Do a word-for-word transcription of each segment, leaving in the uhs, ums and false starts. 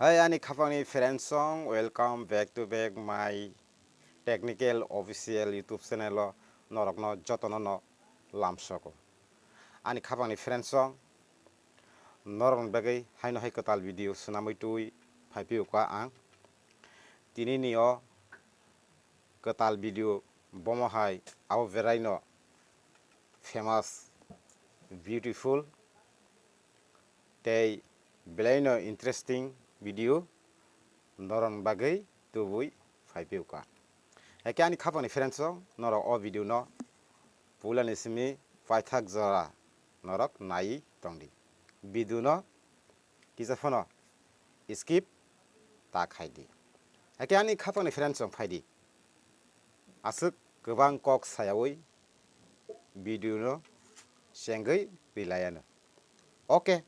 Hai ani khapangni friends song, welcome back to back my technical official YouTube channel o norokno jotono no lamsogo. Ani khapangni friends song, norokni bagwi haino hai kwtal video swnamwi twi phaiphiyokha ang. Tinini o kwtal video bomo hai abo beraino famous, beautiful tei belaino interesting video norokni bagwi tubui phaiphiyokha. Eke ani khapangni friends song, norok o video no puilani simi paithak jora norok nai tongdi. Video no kisa phano skip ta khaidi. Eke ani khapangni friends song phaidi. Aswk kwbang kok sayawi video no chengwi rilaiano. Okay.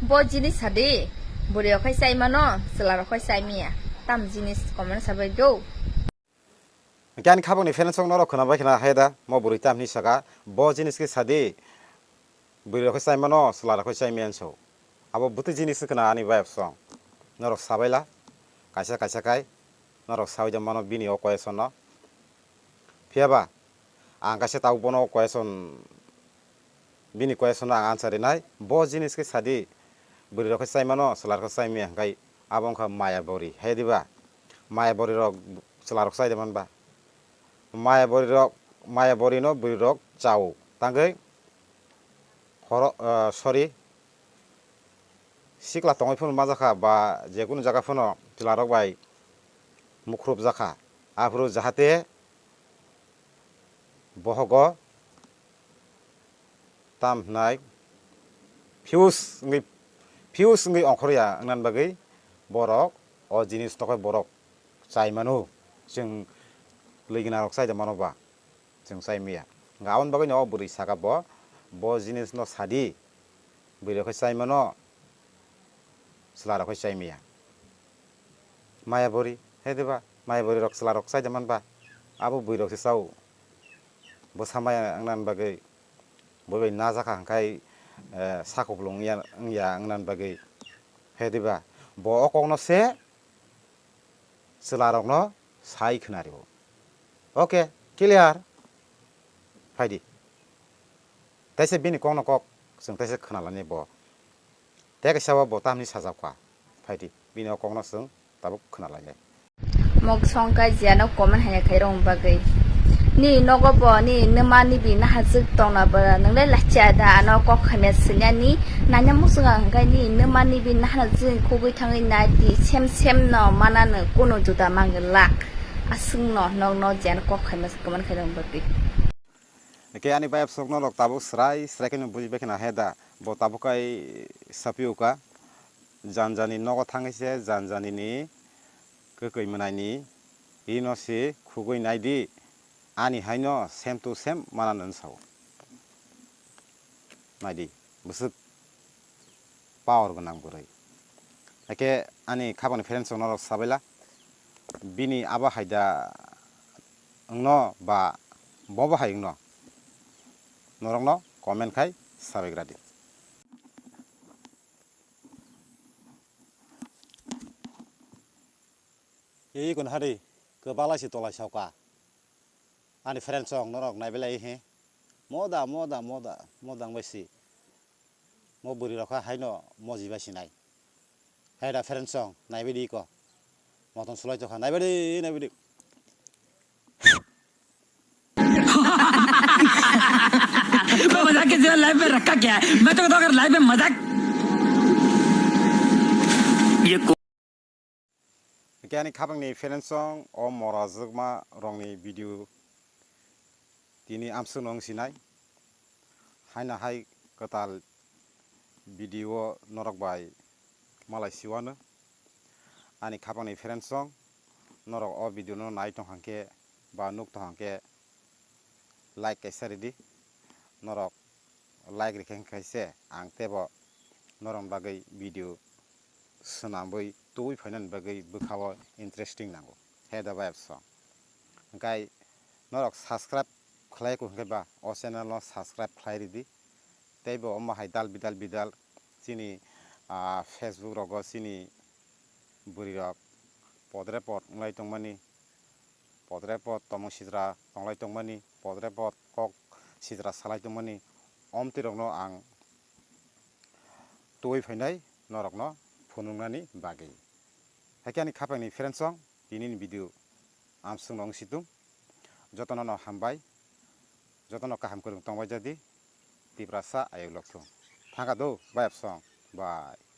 Bo jinis sadi, bwrwi rok khai chai mano, chwla rok khai chai miya. Tam jinis comment sabai do. Eke ani khapangni friends song norok khwnabai khna hai da, mo bwrwi tam hinwi saka, bo jinis khe sadi, bwrwi rok khe chai mano, chwla rok khe chai mano hinwi sao. Abo bwtwi jinis wngkha na ani vibe song. Norok sabaila, kaisa kaisa khai, norok sawi da mano bini o question no. Phiya ba, ang kaisa tabuk bono o question, bini question no ang answer rinai. Bo jinis khe sadi, bwrwi rok khe chai mano, chwla rok khe chai maya hwnkhe abo wngkha maya bori. Hai diba? Maya bori rok chwla rok chai da man ba? Maya bori rok, maya bori no bwrwi rok chao. Tangwi khoro, ah, sorry, sikla tongwi phano ma jakha ba je kunu jaga phano chwla rok bai mukhrup jakha. Aphuru jahate bohogo tam hwnai fuse wngwi, fuse wngwi ongkhorya wngna bagwi borok o jinis tokhe borok chai mano, chwng lwigwna rok chai da mano ba. Chwng chai maya. Hwnkhe aboni bagwino o bwrwi saka bo, bo jinisno sadi, bwrwi rok khe chai mano, chwla rok khe chai maya. Maya bori, hai diba? Maya bori rok chwla rok chai da man ba? Abo bwrwi rok se chao. Bwsa maya wngna bagwi, bwrwi bai na jakha hwnkhe, eh, sakhuplung wngya, wngya wngna bagwi. Hai diba? Bo o kokno se chwla rokno sai khwna rio. Okay, clear. Phaidi. Taisa bini kokno kok chwng taisa khwna lainai bo. Tei kaisa o bo tamni sajak kha. Phaidi. Bini o kokno chwng tabuk khwna lainai. Mok songkha jiano comment haya khairok bagwi. Ni nogo bo ni numa ni bi nahajwk tongna bo nwnglai lachia da ano kok hamya swngya ni nanya muchunga hwnkhe ni numa ni bi nahajwk khugwi thangwi nai di sem sem no manano kunu juda mangwlak aswk no nokno jiano kok hamya comment khairok bagwi. Eke ani bai absok no rok tabuk srai srai khe no buji bai khna he da bo tabuk kai sapi uka janjani nogo thangwi se janjani ni kwkwi mwnaini rino se khugwi naidi, ani haino same to same mananani sao. Naidi, bwswk power gwnang bwrwi. Haikhe ani khapangni friends rok norok sabaila, bini abo hai da wngno ba bobo hai wngno, norokno comment khai sabaigradi. Ei kun hari kwbala si tolai sauka. Ani friends rok norok naibe lai he. Moda, moda, moda, moda wngbai si. Mo bwrwi rok haino moji bai si nai. Hai da friends rok naibe di ko. Motom sulai tokha naibe di, naibe di. मजाक के सिवा लाइफ में रखा क्या है? मैं तो कहता हूँ अगर लाइफ में मजाक ये Hwnkhe ani khapangni friends rok o mora jwkma rokni video tini amswkno wng sinai. Haino hai kwtal video o norok bai malai siwano. Ani khapangni friends rok norok o video no nai tong hwnkhe ba nuk tong hwnkhe like kaisa ridi. Norok like rikhe wngkha se ang teibo norokni bagwi video swnamwi tubui phainani bagwi bwkhao interesting nango. He da bai abso. Hwnkhe norok subscribe khlai kho hwnkhe ba o channel no subscribe khlai ridi. Teibo omo hai dal bidal bidal chini, ah, Facebook rogo chini bwrwirok podre pod wnglai tongmani, podre pod tomung sitra tonglai tongmani, podre pod kok sitra salai tongmani, omtwi rokno ang tubui phainai norokno phunuknani bagwi. Haikhe ani khapangni friends song, tinini video amswkno wng situng. Jotono no hambai, jotono kaham kwrwng tongbai jadi, Tiprasa ayuk lokthung. Thangka do, bayap song, bye.